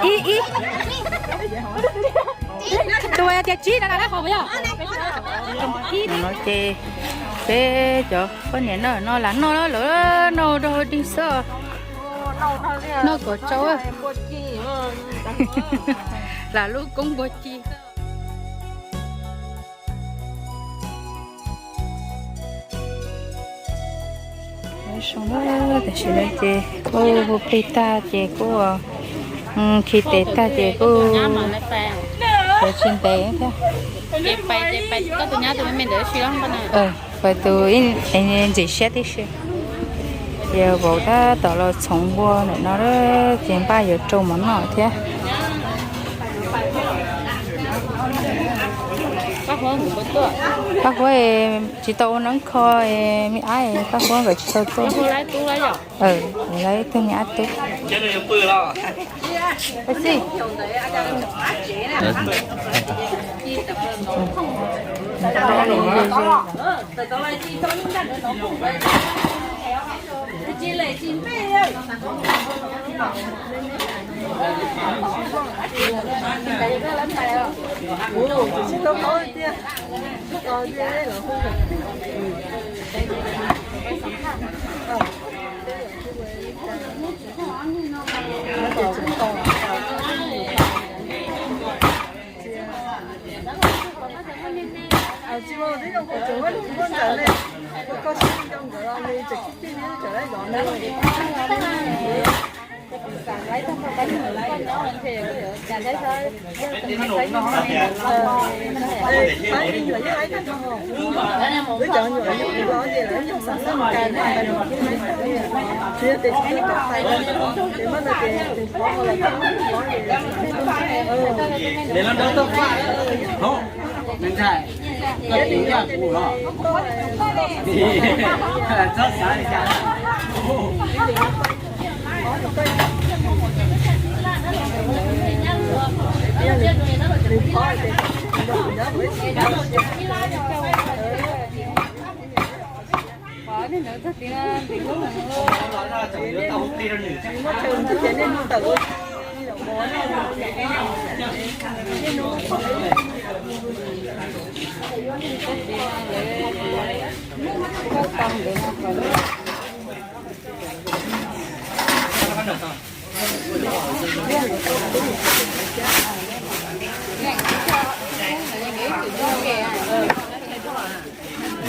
Ib, ib. Tus tias tsib no na, hauv yog. No ces peb cov poj niam no no lam noj lawm, noj rau dig xwb. Noj kom tsau. Lam lub koob npua ci. Tam sim no ces kuj hu plig tag ces kuj khi tes tag ces kuj tsis ntev thiab. Pais tus ntxim siab tib si. Ces vauv tab tom los txhoov npua ntawm no ces npaj yuav rau mov noj thiab. Paj Huab tsis tau ua neeb kho, me ab Paj Huab nkawd tsis tau tuaj. Lawv ib tug me ab tub.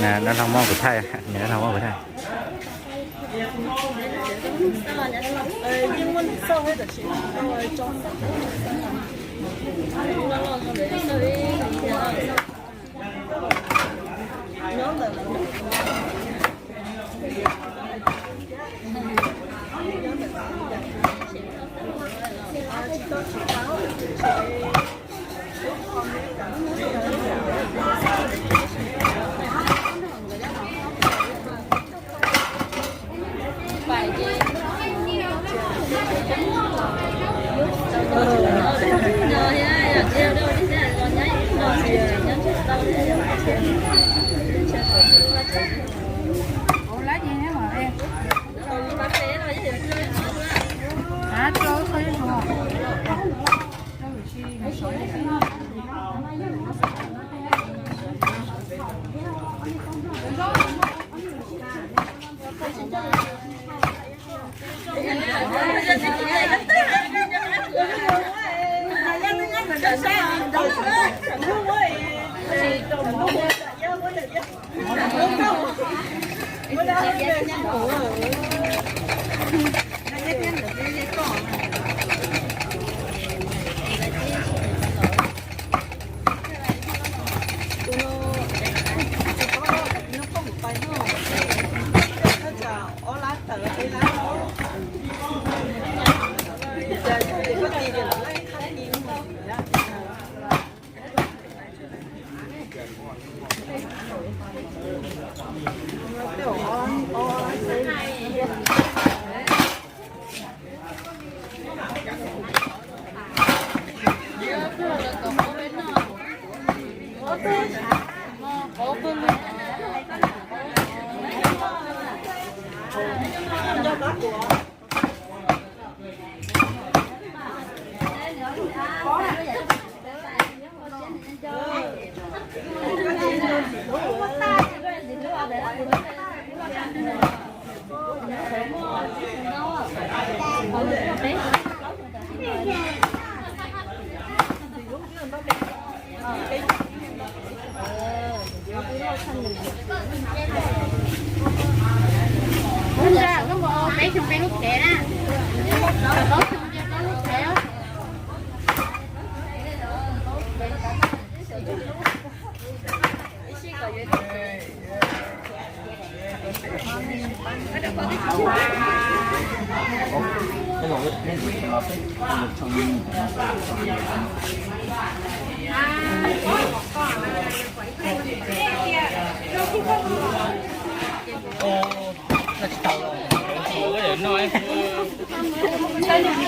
Nab hlob muab kuv thaij, nab hlob muab kuv thaij.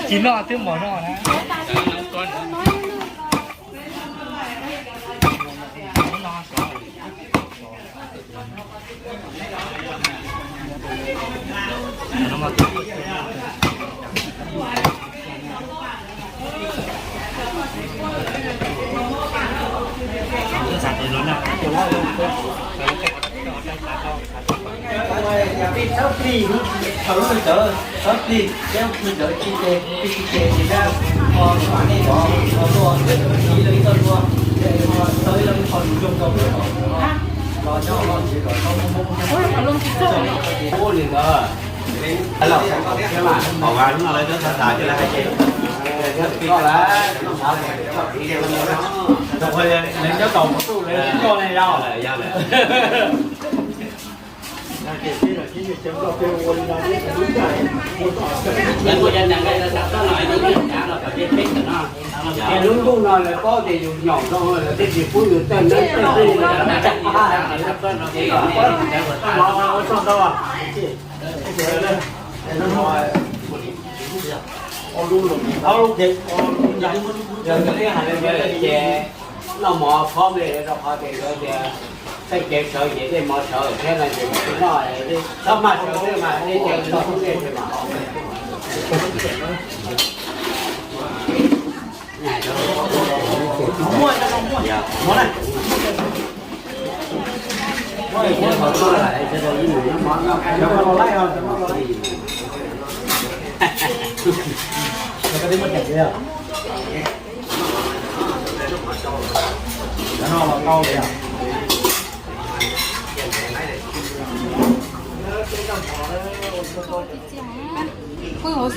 Tsis noj twb mus noj na. Lub ntuj no lawv paub tias yus nyom zoo lawv thiaj tsis pub yus tawm neeb tawm tsaij. Ces noj mov phob npe rau qhov tias lawv tias tej kev sawv ces dej mov sawv thiab no ces tsis noj, txhob maj sawv tej mas dej ces noj xub dej thiab mas. Nyob cov hauv ke. Ob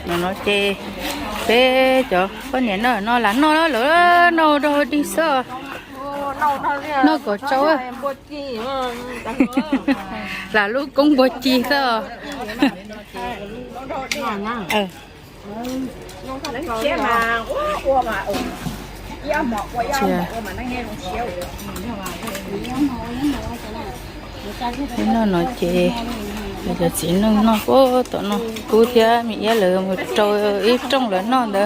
rooj no ces peb cov poj niam no no lam noj lawm, noj rau dig xwb. Noj kom tsau. Lam lub koob npua ci xwb. Ib noj no ces cov txiv neej noj puag tom no, kuv thiab me iab lawv mus rau ib rooj lawv noj ntawd.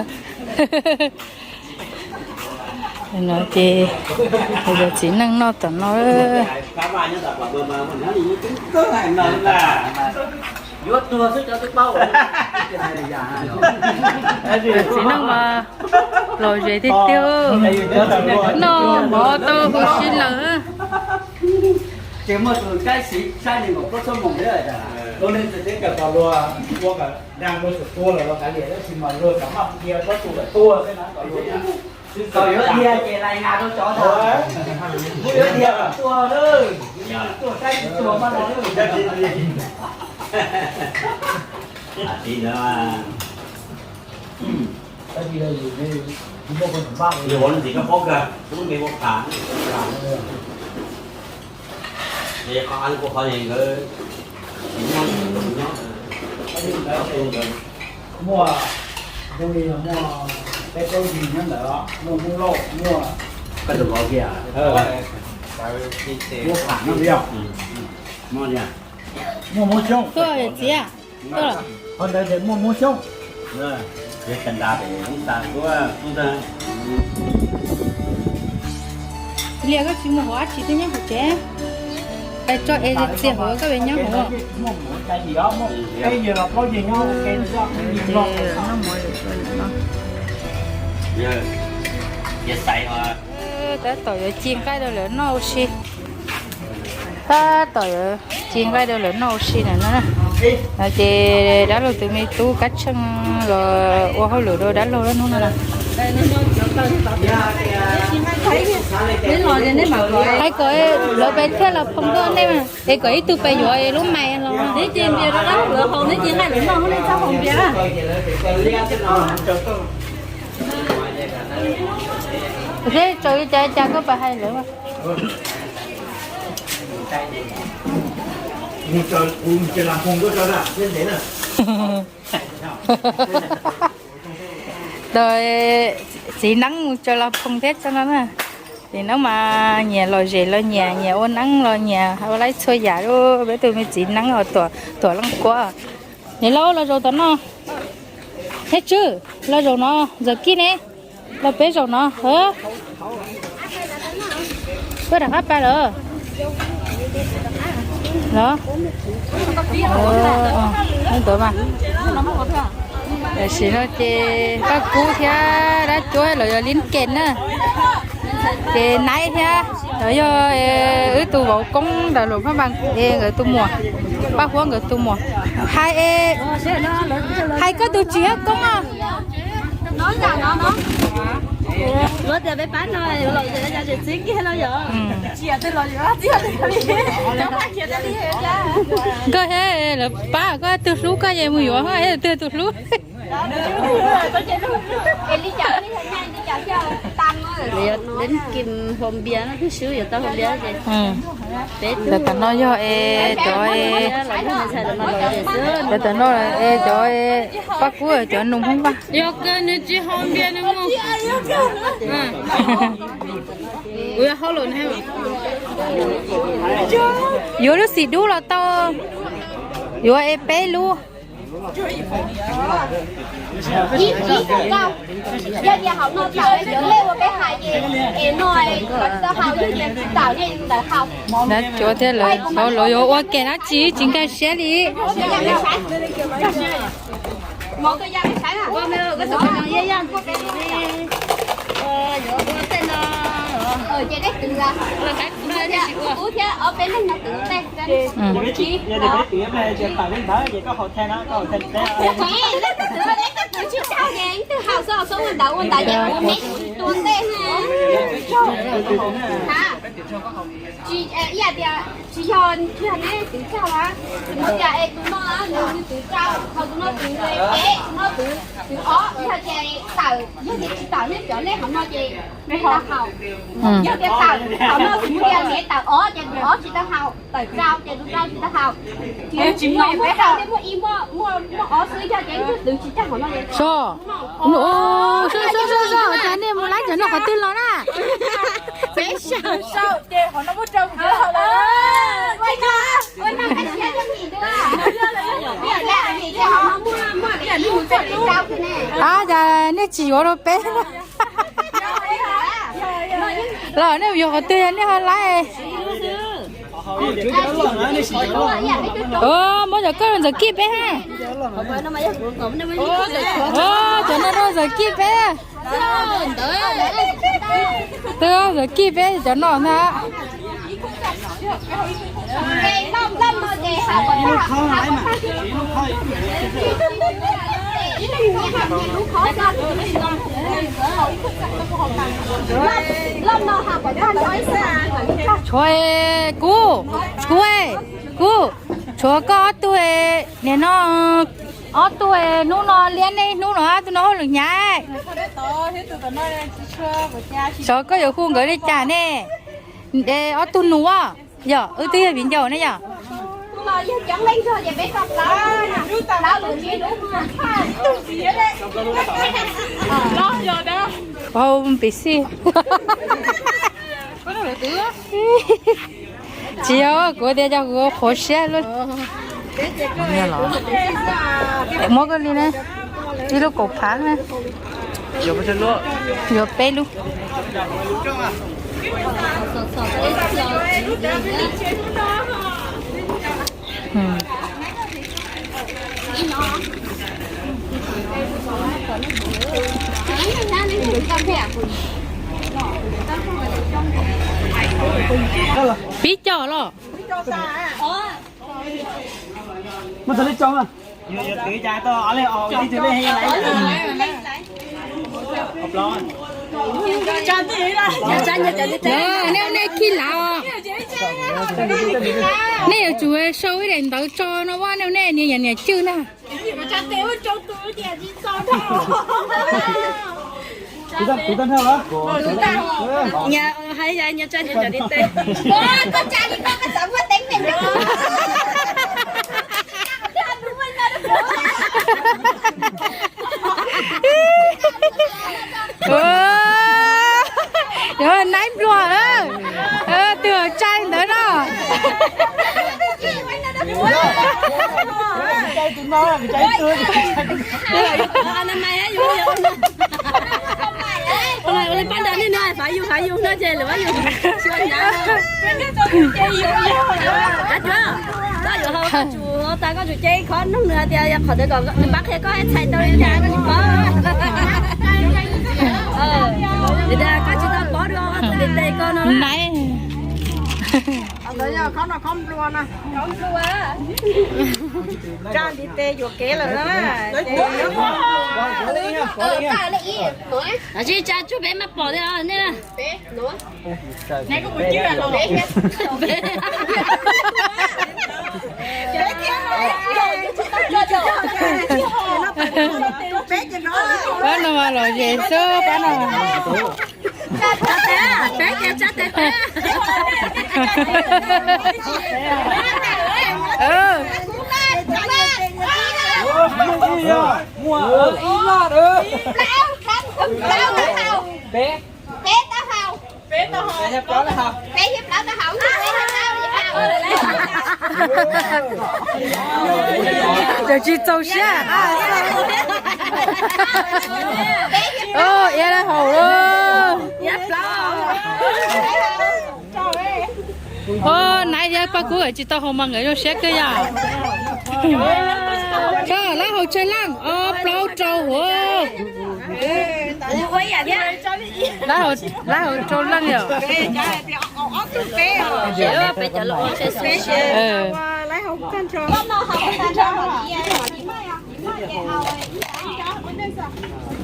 No ces cov txiv neej noj tom no. Txiv neej mas lom zem tiag tiag, noj mov tau huv si lawm. Ces muaj tus kaib siv saib nees nkaum plaub xuab moos thiab. Lub neej txawm teb kawm tos luag ua kom dag luag tsum tua lawm los kav liam, tab sis mas luag kam maj dhia txhob tua lawm tuag xwb na kom luag. Txawm yuav dhia ces lais ngas rau cov ntag. Kuv yuav dhia kom tuag lawm, tuag saib tsis tuag maj no lawm. Ua ntxiv koj paub kawg, lub me ua pam. Qhov av kuv qhov nkawd tsis nyob, nyob nkawd. Muaj, muaj peb plaub yig nyob ntawd, muaj Hmoob Lauj, muaj koj tus vauv kiag. Muaj Hmoob Xyooj. Tuaj txiv, tuaj los. Qhov ntawd ces muaj Hmoob Xyooj. Liam, koj tsis mus hauv dab tsi, twb nyob hauv tsev. Pais tso es txias hauv koj pem nyob hauv. Tab tom yuav ci nqaij rau lawv noj ua si. Tab tom yuav ci nqaij rau lawv noj ua si na no. Ces dab laug tus me tub Kab Tsheej los ua hauj lwm rau dab laug lawm hnub no na. Hais kom lawv pais thiaj los phoo rau nej mas, es kom ib tug pais yuav lub mais los. Thiab tsaus li cas cas koj pais hais lawv. Txiv neeb mus tso los phoo thiab tso no na. Txiv neeb mas nyias lom zem los nyias, nyias ua neeb los nyias, ua laib txhua yam li peb tus me txiv neeb os, Tuam Leej Kuab. Niam laus, los zaum tom no. Thiab Tswb, los zaum no, Ntxawm Kij ne, los peb zaum no. Koj rov qab pais lawm los? Ntawd mas. Tam sim no ces Paj Kub thiab dab cuab lawv yog Lib Kes na. Ces Naib thiab lawv yog wb tus vauv koob ntawm Luam Phaj Npas es nkawd tus muam, Paj Huab nkawd tus muam. Hais, hais koj tus tsis yog koob os. Koj thiab lawv pab koj, twg hlub koj ces mus yuav, twg tus hlub. Lawv yog Lib Kes haus npias no, twb swb yuav tau haus npias ces peb tus. Tam no yog es cov, tam no es cov Paj Kub cov nus Hmoob Vaj. Yog kawg nws tsis haus npias nws mus. Yuav lub xim dub los tau, yuav es peb lub. Yog tias haus no tawm yuav lej ua peb hais ces es no tau haus, yog tias tsis tawm ces ntawd haus. Cov thiab lawv, lawv yuav ua ke dab tsi tsis nkag siab li. Kuv thiab ob peb leeg no twv tej. Ua ntawd ces kuv me tua tej na. Tsis ib yam tias tsis yog neb twv tag las, tsis muaj tias es tus no nws twv rau, ho tus no twv peb, tus no twv ob, yog tias tawm, yog tias tsis tawm nej cov lej hauv no ces nej tau haus. Yog tias tawm hauv no tsis muaj tias neb tawm ob ces tus ob tsis tau haus, tawm rau ces tus rau tsis tau haus. Tsis muaj rau, muaj ib, muaj ob xwb, yog tias twv tsis tag hauv no ces so, so, so, so, cas nej mus laib cov no qhov twg los na? Peb sau sau ces qhov no muaj rau kuv haus lawm. Ab, cas nej tsis yuav rau peb los nej yuav qhov twg yog nej ho laib. Muab cov koj rau Ntxawm Kij peb ha. Cov no rau Ntxawm Kij peb. Twb Ntxawm Kij peb cov no na. Tshuav kuv, kuv, kuv, tshuav koj ob tug, nim no ob tug, hnub no liab nej hnub no ob tug no hauj lwm hnyav. Xyov koj yuav hu nkawd li cas ne. Ob tug nus, yog wb twb yog viv ncaus ne yog. Hau pim xij. Tsis yog, kuv tias cov kuv qhuav siab luaj. Muab koj li na, ib lub kaum phav na. Yuav peb lub. Pib coj los. Nej, nej khi lawm. Nej yuav tsum sau ib daim ntawv tso no, nej, nej niam, niam cwj na. Yog naib nplua, twg tsa ntawd no. Ua li pab nrog nej no, fav yus fav yus no ces lawv yus xyuas nyav. Koj yuav hau koj tsum tas koj tsum ce ib khob nug nws hais tias yog qhov ntawd kom nws pab qhia koj txhais tau li cas koj tsis paub. Vim tias koj tsis tau pom dua tus ntiv tes koj no. Tsa ntiv tes yuam kev lawm na. Tsis tsa tsuag peb maj pom li nej na. Pab no los zes xwb pab no. Peb taub hau. Peb thiab plaub taub hau. Cov tsis txaus siab. Ia lawv haus lauj. Naiv thiab Paj Kub tsis tau haus mas nkawd zoo siab kawg yom. Lawv haus tsawg leej? Ob plaub rau huv. Lawv haus rau leej yom.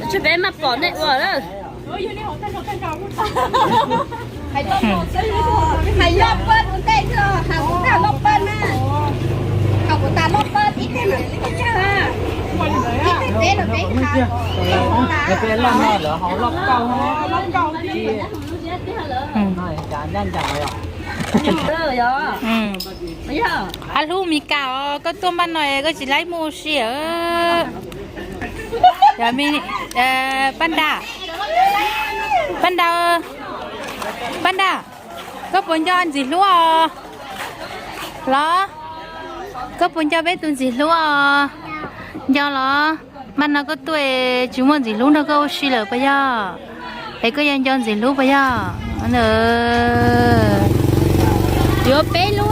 Tsis peb maj pom nej ua lawm. Hais loj pab tus ntej xwb, hais kuv tag loj pab na. Hais kuv tas loj pab ib teg mam li tsawg. Ib teg peb los peb ib qho. Peb loj no lawv hau loj kauj. Ab hlub Mes Kas os, koj tuaj npaj no koj tsis laib muaj ua si. Paj Nra, Paj Nra, Paj Nra, koj puas nco Ntxim Hlub os? Los, koj puas nco peb tus Ntxim Hlub os? Nco los? Npaj no koj tuaj tsis muaj Ntxim Hlub nrog koj ua si lawm puas yog? Es koj yuav nco Ntxim Hlub puas yog? Yuav peb lub,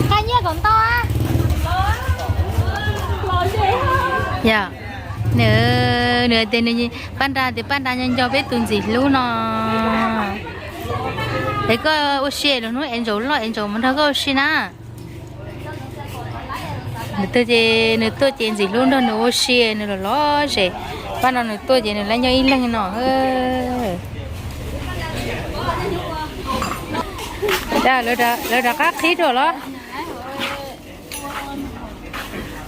qab nyiaj kom ntau. Yog, nws, nws tias nws, Paj Nra tias Paj Nra nco nco peb tus Ntxim Hlub no. Es koj ua si lwm hnub es Ntsaum loj es Ntsaum mus nrog koj ua si na. Nws tuaj ces, nws tuaj ces Ntxim Hlub nrog nws ua si, nws los los zem. Paj no nws tuaj ces nws lawv nyob ib leeg no. Lawv rov qab qhib dua los?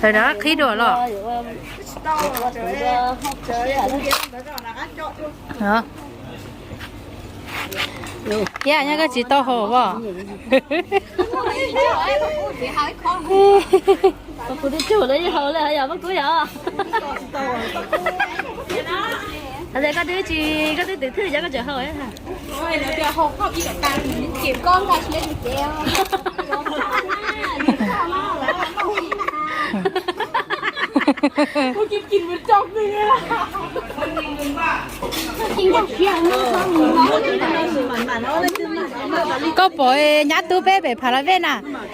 Lawv rov qab qhib dua los? Yam nyob koj tsis tau haus os. Kuv twb tsis haus li, haus li yog Paj Kub yog. Ntawd koj twb tsis, koj twb twv thwj cov koj tseem hau. Koj pom nyab tub peb pem Pha La Vej na,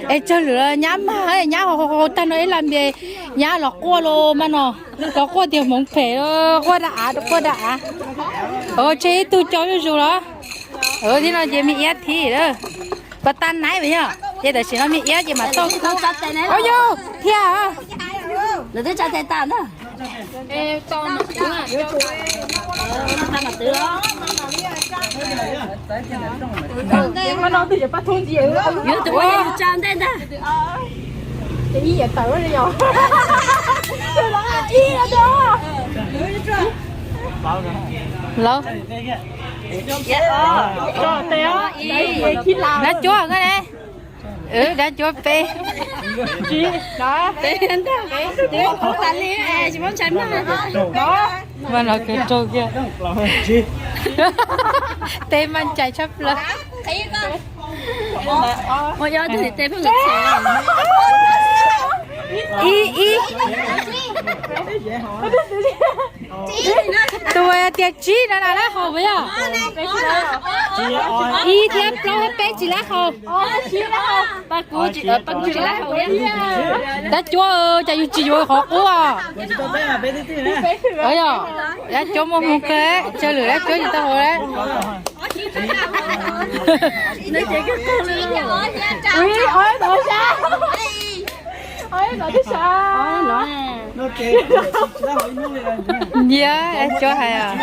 es tsawg lwm nyab mag, nyab hau hau tag no ib lam npias, nyab los quaj los mas no, los quaj tias hmoov phem, quaj da av, quaj da av. Tseg ib tug coj zuj zus los. Thiab no ces me iab thiab lawm. Pas tas naiv vas yog ces tam sim no me iab ces mam tau. Ua yog thiab. Yuav tus ua yog yus tsa ntej ntag. Los, dab cuab koj ne. Dab cuab peb. Mas no kawg raug kiag. Teb mas ncais tshaj plaws. Ib, ib. Tus tias tsib no na lab hau puas yog? Ib thiab plaub thiab peb tsis lab hau. Pas kuv, pas kuv tsis lab hau. Dab cuab, cas yus tsis yuav qhov qub os. Yog, dab cuab muaj hmoo kawg, tsawg lwm dab cuab tsis tau hau lawm. Ntxiv, dab cuab hais os.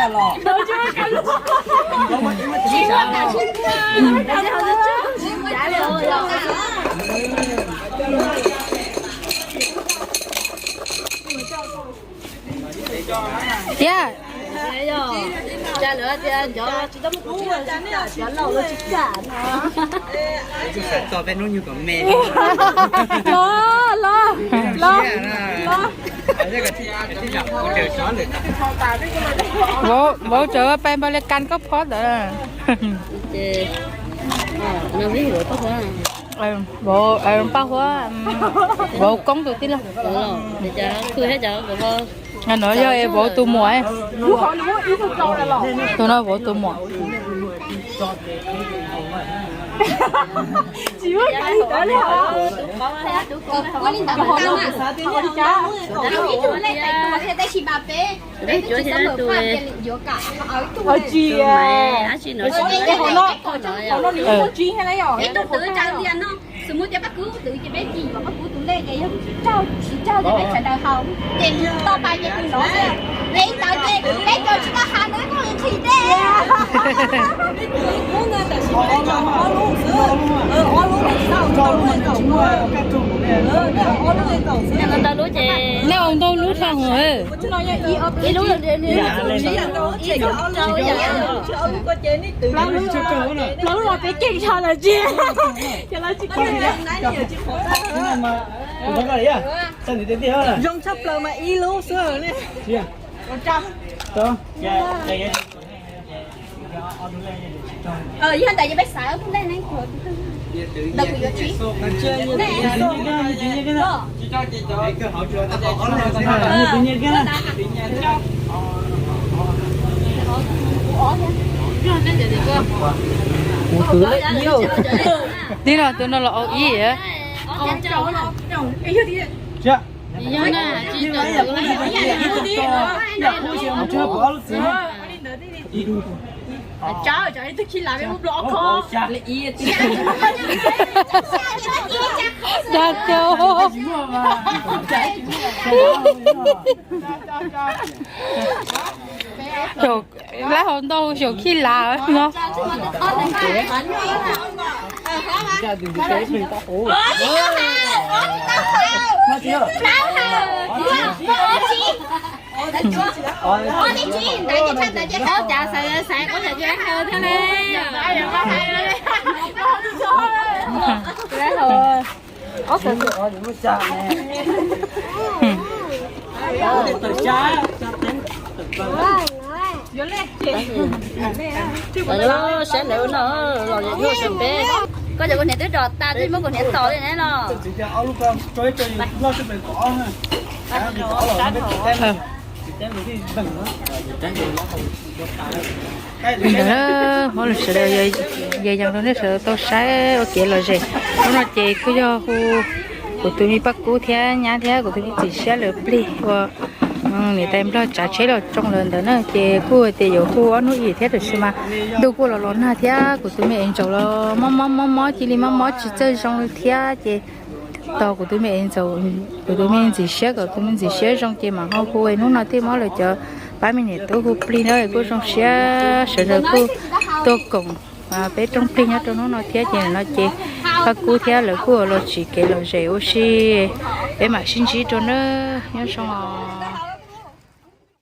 Tiag. Los, los, los. Vauv, vauv tseem pais npaum li kas koj phob ntawd. Vauv, paj huab, vauv koob tus tij laug. No yog vauv tus muam. Tus no vauv tus muam. Ib tug twv raws li no, xws li tias Paj Kub twv ces peb tsis yuav Paj Kub tus lej ces yog tsis raug, tsis raug ces peb sawv daws haus. Ces toj pais ces tus no xwb. Peb ntawd ces peb cov tsis tau haus ntawd kuj nqhis dej. Ntau lub ces nej haus ntau lub dhau. Ib lub, plaub lub los peb keej dhau lawm tsis. Zoo tshaj plaws mas ib lub xwb. Yog ntawd ces peb xav tus lej ne, ntawd kuv yuav tsis. Kuv twv lej ib. Tib no tus no los au ib. Dag, lab hau ntau xyaum khij lav no. Saib lawv no, los zem luaj xwb peb. Koj cov kuv hniav twb ros tas, twb muab kuv hniav tos li ne los. Ntawd, hmoob sawv daws, yog yog rau nej sawv daws tau saib ua kev lom zem. Hnub no ces kuj yog hu kuv tus me paj kub thiab nyab thiab kuv tus me ntxim siab lawv plig ua niam tais nplog tsav tsheb los tsoo lawm ntawd na, ces kuj tias yuav hu ob hnub ib thiab, tab sis mas ntuj kuj los los nag thiab kuv tus me ev ntsaum los mob mob mob mob, cia li mob mob tsis txawj zoo li thiab ces tos kuv tus me ev ntsaum, kuv tus me ntxim siab kom tus me ntxim siab zoo ces mam ho hu. Hnub no thiaj muab lawv cov pab me niam tub hu plig na, kuj zoo siab sawv daws kuj tuaj koom peb rooj plig nyob rau hnub no thiab ces no ces paj kub thiab lawv kuj los tsim kev lom zem ua si, peb mam sib ntsib rau na, nyob zoo os.